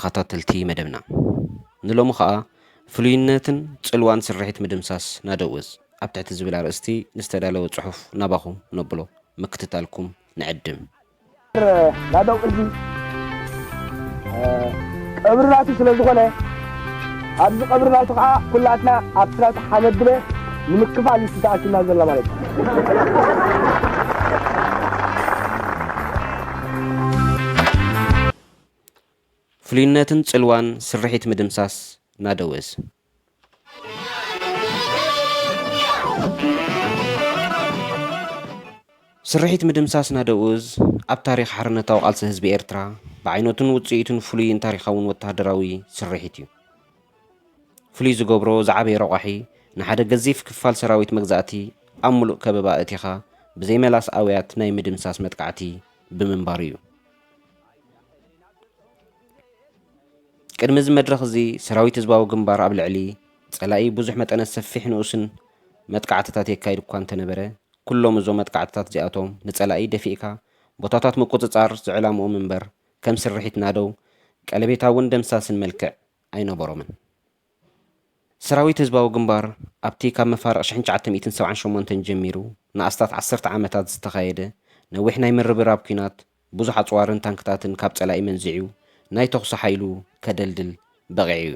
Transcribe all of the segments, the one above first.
ተኸታተልቲ መደብና፣ ንሎሚ ኸኣ ፍሉይነትን ጽልዋን ስርሒት ምድምሳስ ናደው እዝ ኣብ ትሕቲ ዝብል ኣርእስቲ ንዝተዳለወ ጽሑፍ ናባኹም ነብሎ፣ ምክትታልኩም ንዕድም። ናደው እዚ፣ እ፣ ቀብሪ ናቱ ስለ ዝኾነ፣ ኣብዚ ቀብሪ ናቱ ኸዓ ኩላትና ኣብቲ ናቱ ሓመድ ድበ ንምክፋል እዩ ተኣኪብና ዘለና ማለት እዩ። ፍሉይነትን ጽልዋን ስርሒት ምድምሳስ ናደው እዝ። ስርሒት ምድምሳስ ናደው እዝ ኣብ ታሪኽ ሓርነታዊ ቃልሲ ህዝቢ ኤርትራ ብዓይነቱን ውጽኢቱን ፍሉይን ታሪኻውን ወተሃደራዊ ስርሒት እዩ። ፍሉይ ዝገብሮ ዝዓበየ ረቋሒ ንሓደ ገዚፍ ክፋል ሰራዊት መግዛእቲ ኣብ ምሉእ ከበባ ኣእቲኻ ብዘይመላስ ኣውያት ናይ ምድምሳስ መጥቃዕቲ ብምንባሩ እዩ። ቅድሚ እዚ መድረኽ እዚ ሰራዊት ህዝባዊ ግንባር ኣብ ልዕሊ ጸላኢ ብዙሕ መጠነ ሰፊሕ ንኡስን መጥቃዕትታት የካይድ እኳ እንተነበረ፣ ኩሎም እዞም መጥቃዕትታት እዚኣቶም ንጸላኢ ደፊእካ ቦታታት ምቁጽጻር ዝዕላምኦም እምበር፣ ከም ስርሒት ናደው ቀለቤታውን ደምሳስን መልክዕ ኣይነበሮምን። ሰራዊት ህዝባዊ ግንባር ኣብቲ ካብ መፋርቕ ሽሕን ትሽዓተ ሚእትን ሰብዓን ሸሞንተን ጀሚሩ ንኣስታት ዓሰርተ ዓመታት ዝተኻየደ ነዊሕ ናይ ምርብራብ ኲናት ብዙሕ ኣጽዋርን ታንክታትን ካብ ጸላኢ መንዚዑ ናይ ተኹሲ ሓይሉ ከደልድል በቒዑ እዩ።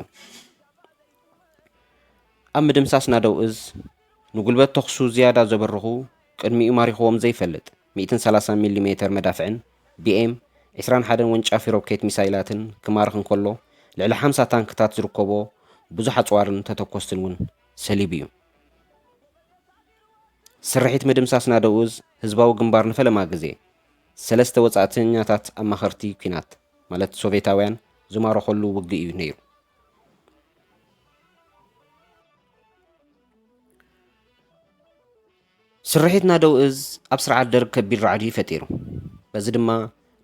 ኣብ ምድምሳስ ናደው እዝ ንጉልበት ተኹሱ ዝያዳ ዘበርኹ፣ ቅድሚኡ ማሪኽዎም ዘይፈልጥ ሚእትን ሰላሳን ሚሊ ሜተር መዳፍዕን ቢ ኤም ዕስራን ሓደን ወንጫፊ ሮኬት ሚሳይላትን ክማርኽ እንከሎ፣ ልዕሊ ሓምሳ ታንክታት ዝርከቦ ብዙሕ ኣጽዋርን ተተኮስትን እውን ሰሊቡ እዩ። ስርሒት ምድምሳስ ናደው እዝ ህዝባዊ ግንባር ንፈለማ ግዜ ሰለስተ ወጻእተኛታት ኣማኸርቲ ኲናት፣ ማለት ሶቬታውያን፣ ዝማረኸሉ ውግእ እዩ ነይሩ። ስርሒት ናደው እዝ ኣብ ስርዓት ደርግ ከቢድ ራዕዲ ፈጢሩ። በዚ ድማ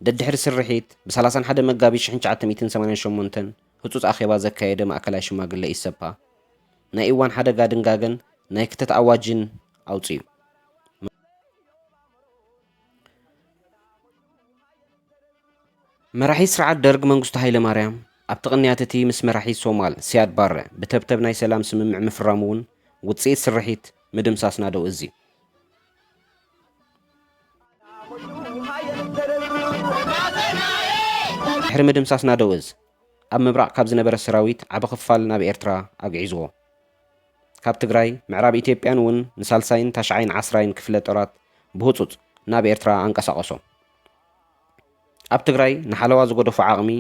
ደድሕሪ ስርሒት ብ ሰላሳን ሓደን መጋቢት ሽሕን ትሽዓተ ሚእትን ሰማንያን ሸሞንተን ህጹጽ ኣኼባ ዘካየደ ማእከላይ ሽማግለ ኢሰፓ፣ ናይ እዋን ሓደጋ ድንጋገን ናይ ክተት ኣዋጅን ኣውጺኡ። መራሒ ስርዓት ደርግ መንግስቱ ሃይለማርያም ኣብቲ ቅንያት እቲ ምስ መራሒ ሶማል ሲያድ ባረ ብተብተብ ናይ ሰላም ስምምዕ ምፍራሙ እውን ውጽኢት ስርሒት ምድምሳስ ናደው እዝ እዩ። ድሕሪ ምድምሳስ ናደው እዝ ኣብ ምብራቕ ካብ ዝነበረ ሰራዊት ዓቢ ክፋል ናብ ኤርትራ ኣግዒዝዎ። ካብ ትግራይ፣ ምዕራብ ኢትዮጵያን እውን ንሳልሳይን ታሽዓይን ዓስራይን ክፍለ ጦራት ብህጹጽ ናብ ኤርትራ ኣንቀሳቐሶም። ኣብ ትግራይ ንሓለዋ ዝገደፎ ዓቕሚ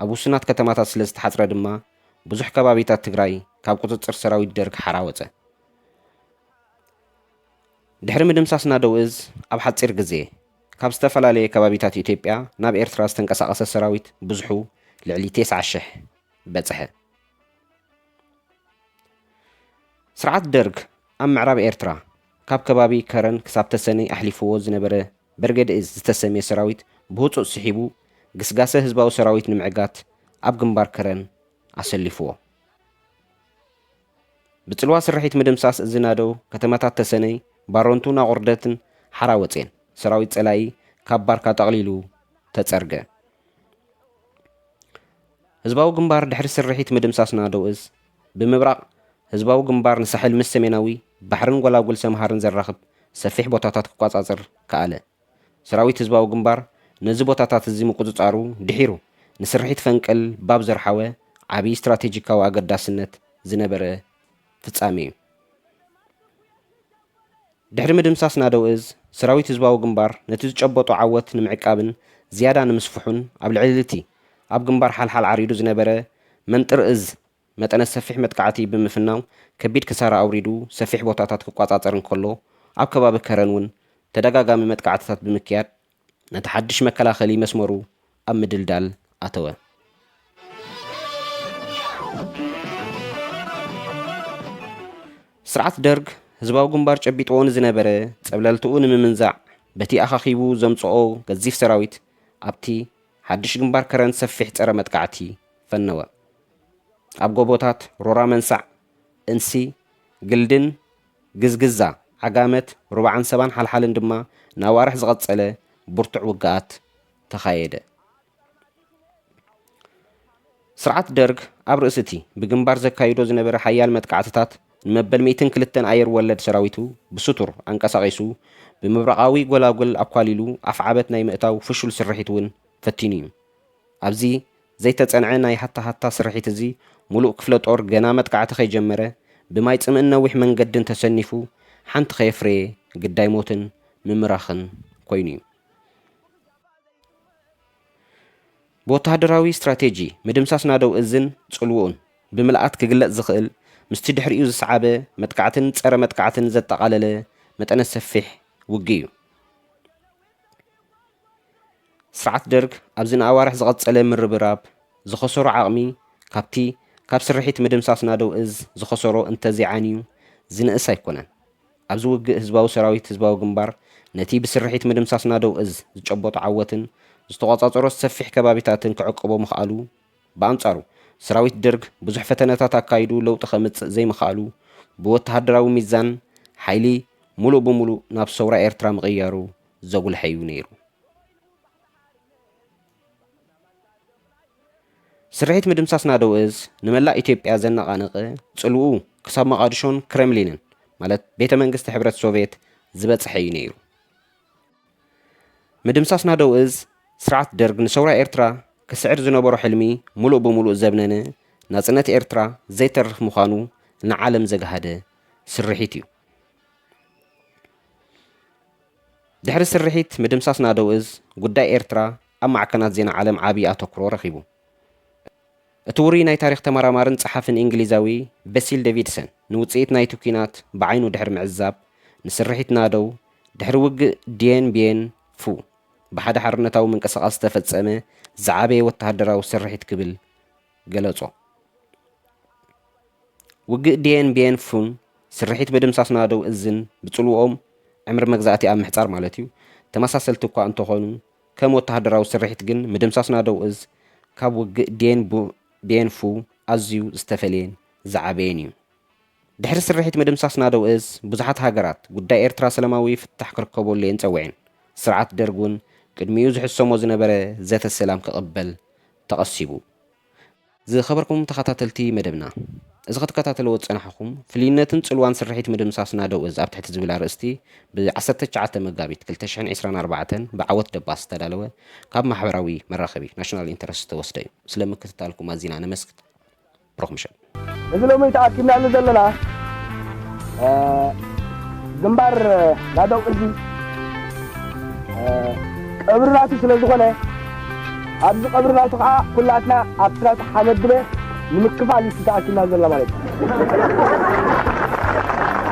ኣብ ውሱናት ከተማታት ስለ ዝተሓጽረ ድማ ብዙሕ ከባቢታት ትግራይ ካብ ቁጽጽር ሰራዊት ደርግ ሓራ ወጸ። ድሕሪ ምድምሳስ ናደው እዝ ኣብ ሓጺር ግዜ ካብ ዝተፈላለየ ከባቢታት ኢትዮጵያ ናብ ኤርትራ ዝተንቀሳቐሰ ሰራዊት ብዝሑ ልዕሊ ተስዓ ሽሕ በጽሐ። ስርዓት ደርግ ኣብ ምዕራብ ኤርትራ ካብ ከባቢ ከረን ክሳብ ተሰነይ ኣሕሊፍዎ ዝነበረ በርጌድ እዝ ዝተሰምየ ሰራዊት ብህጹጽ ስሒቡ ግስጋሰ ህዝባዊ ሰራዊት ንምዕጋት ኣብ ግንባር ከረን ኣሰሊፍዎ። ብጽልዋ ስርሒት ምድምሳስ እዚ ናደው ከተማታት ተሰነይ፣ ባረንቱ፣ ናቑርደትን ሓራ ወጼን ሰራዊት ጸላኢ ካብ ባርካ ጠቕሊሉ ተጸርገ። ህዝባዊ ግንባር ድሕሪ ስርሒት ምድምሳስ ናደው እዝ ብምብራቕ ህዝባዊ ግንባር ንሳሕል ምስ ሰሜናዊ ባሕርን ጎላጉል ሰምሃርን ዘራኽብ ሰፊሕ ቦታታት ክቋጻጸር ከኣለ። ሰራዊት ህዝባዊ ግንባር ነዚ ቦታታት እዚ ምቁጽጻሩ ድሒሩ ንስርሒት ፈንቅል ባብ ዘርሓወ ዓቢ ስትራቴጂካዊ ኣገዳስነት ዝነበረ ፍጻሜ እዩ። ድሕሪ ምድምሳስ ናደው እዝ ሰራዊት ህዝባዊ ግንባር ነቲ ዝጨበጦ ዓወት ንምዕቃብን ዝያዳ ንምስፍሑን ኣብ ልዕሊ እቲ ኣብ ግንባር ሓልሓል ዓሪዱ ዝነበረ መንጥር እዝ መጠነ ሰፊሕ መጥቃዕቲ ብምፍናው ከቢድ ክሳራ ኣውሪዱ ሰፊሕ ቦታታት ክቋጻጸር እንከሎ ኣብ ከባቢ ከረን እውን ተደጋጋሚ መጥቃዕትታት ብምክያድ ነቲ ሓድሽ መከላኸሊ መስመሩ ኣብ ምድልዳል ኣተወ። ስርዓት ደርግ ህዝባዊ ግንባር ጨቢጥዎ ንዝነበረ ጸብለልትኡ ንምምንዛዕ በቲ ኣኻኺቡ ዘምጽኦ ገዚፍ ሰራዊት ኣብቲ ሓድሽ ግንባር ከረን ሰፊሕ ጸረ መጥቃዕቲ ፈነወ። ኣብ ጎቦታት ሮራ መንሳዕ፣ እንሲ፣ ግልድን፣ ግዝግዛ፣ ዓጋመት፣ ሩባዕን ሰባን ሓልሓልን ድማ ንኣዋርሕ ዝቐጸለ ብርቱዕ ውግኣት ተኻየደ። ስርዓት ደርግ ኣብ ርእሲ እቲ ብግንባር ዘካይዶ ዝነበረ ሓያል መጥቃዕትታት ንመበል ሚእትን ክልተን ኣየር ወለድ ሰራዊቱ ብስቱር ኣንቀሳቒሱ፣ ብምብራቓዊ ጎላጉል ኣኳሊሉ ኣፍዓበት ናይ ምእታው ፍሹል ስርሒት እውን ፈቲኑ እዩ። ኣብዚ ዘይተጸንዐ ናይ ሃታ ሃታ ስርሒት እዚ፣ ሙሉእ ክፍለ ጦር ገና መጥቃዕቲ ከይጀመረ፣ ብማይ ጽምእን ነዊሕ መንገድን ተሰኒፉ፣ ሓንቲ ከየፍረየ ግዳይ ሞትን ምምራኽን ኮይኑ እዩ። ብወተሃደራዊ ስትራቴጂ ምድምሳስ ናደው እዝን ጽልውኡን ብምልኣት ክግለጽ ዝኽእል፣ ምስቲ ድሕሪኡ ዝሰዓበ መጥቃዕትን ጸረ መጥቃዕትን ዘጠቓለለ መጠነ ሰፊሕ ውግእ እዩ። ስርዓት ደርግ ኣብዚ ንኣዋርሕ ዝቐጸለ ምርብራብ ዝኸሰሮ ዓቕሚ ካብቲ ካብ ስርሒት ምድምሳስ ናደው እዝ ዝኸሰሮ እንተዘይዓንዩ ዝንእስ ኣይኮነን። ኣብዚ ውግእ ህዝባዊ ሰራዊት ህዝባዊ ግንባር ነቲ ብስርሒት ምድምሳስ ናደው እዝ ዝጨበጦ ዓወትን ዝተቖጻጸሮ ሰፊሕ ከባቢታትን ክዕቅቦ ምኽኣሉ፣ ብኣንጻሩ ሰራዊት ደርግ ብዙሕ ፈተነታት ኣካይዱ ለውጢ ከምጽእ ዘይምኽኣሉ፣ ብወተሃደራዊ ሚዛን ሓይሊ ሙሉእ ብሙሉእ ናብ ሰውራ ኤርትራ ምቕያሩ ዘጉልሐ እዩ ነይሩ። ስርሒት ምድምሳስ ናደው እዝ ንመላእ ኢትዮጵያ ዘነቓነቐ፣ ጽልውኡ ክሳብ መቓድሾን ክረምሊንን፣ ማለት ቤተ መንግስቲ ሕብረት ሶቭየት፣ ዝበጽሐ እዩ ነይሩ። ምድምሳስ ናደው እዝ ስርዓት ደርግ ንሰውራ ኤርትራ ክስዕር ዝነበሮ ሕልሚ ሙሉእ ብሙሉእ ዘብነነ፣ ናጽነት ኤርትራ ዘይተርፍ ምዃኑ ንዓለም ዘግሃደ ስርሒት እዩ። ድሕሪ ስርሒት ምድምሳስ ናደው እዝ፣ ጉዳይ ኤርትራ ኣብ ማዕከናት ዜና ዓለም ዓቢ ኣተኩሮ ረኺቡ። እቲ ውሩይ ናይ ታሪኽ ተመራማርን ጸሓፍን እንግሊዛዊ በሲል ዴቪድሰን፣ ንውጽኢት ናይቲ ኲናት ብዓይኑ ድሕሪ ምዕዛብ፣ ንስርሒት ናደው፣ ድሕሪ ውግእ ዲየን ቢየን ፉ፣ ብሓደ ሓርነታዊ ምንቅስቓስ ዝተፈጸመ ዝዓበየ ወተሃደራዊ ስርሒት ክብል ገለጾ። ውግእ ዲየን ቢየን ፉን ስርሒት ምድምሳስ ናደው እዝን ብጽልውኦም ዕምሪ መግዛእቲ ኣብ ምሕጻር ማለት እዩ፣ ተመሳሰልቲ እኳ እንተኾኑ፣ ከም ወተሃደራዊ ስርሒት ግን ምድምሳስ ናደው እዝ ካብ ውግእ ዲየን ቡ-፣ ቢየን ፉ ኣዝዩ ዝተፈልየን ዝዓበየን እዩ። ድሕሪ ስርሒት ምድምሳስ ናደው እዝ፣ ብዙሓት ሃገራት ጉዳይ ኤርትራ ሰላማዊ ፍታሕ ክርከበሉ እየን ጸዊዐን። ስርዓት ደርግ እውን ቅድሚኡ ዝሕሰሞ ዝነበረ ዘተ ሰላም ክቕበል ተቐሲቡ። ዝኸበርኩም ተኸታተልቲ መደብና፣ እዚ ክትከታተልዎ ዝጸናሕኩም፣ ፍልይነትን ጽልዋን ስርሒት ምድምሳስ ናደው እዝ ኣብ ትሕቲ ዝብል ኣርእስቲ፣ ብ ዓሰርተ ትሽዓተ መጋቢት ክልተ ሽሕን ዕስራን ኣርባዕተን ብዓወት ደባስ ዝተዳለወ፣ ካብ ማሕበራዊ መራኸቢ ናሽናል ኢንተረስት ዝተወስደ እዩ። ስለ ምክትታልኩም ኣዚና ነመስግን። ብሩኽ ምሸት። እዚ ሎሚ ተኣኪብናሉ ዘለና፣ እ፣ ግንባር ናደው እዝ፣ እ፣ ቀብሪ ናቱ ስለ ዝኾነ፣ ኣብዚ ቀብሪ ናቱ ከዓ ኩላትና ኣብቲ ናቱ ሓመድ ድበ ንምክፋል እዩ ተኣኪብና ዘለና ማለት እዩ።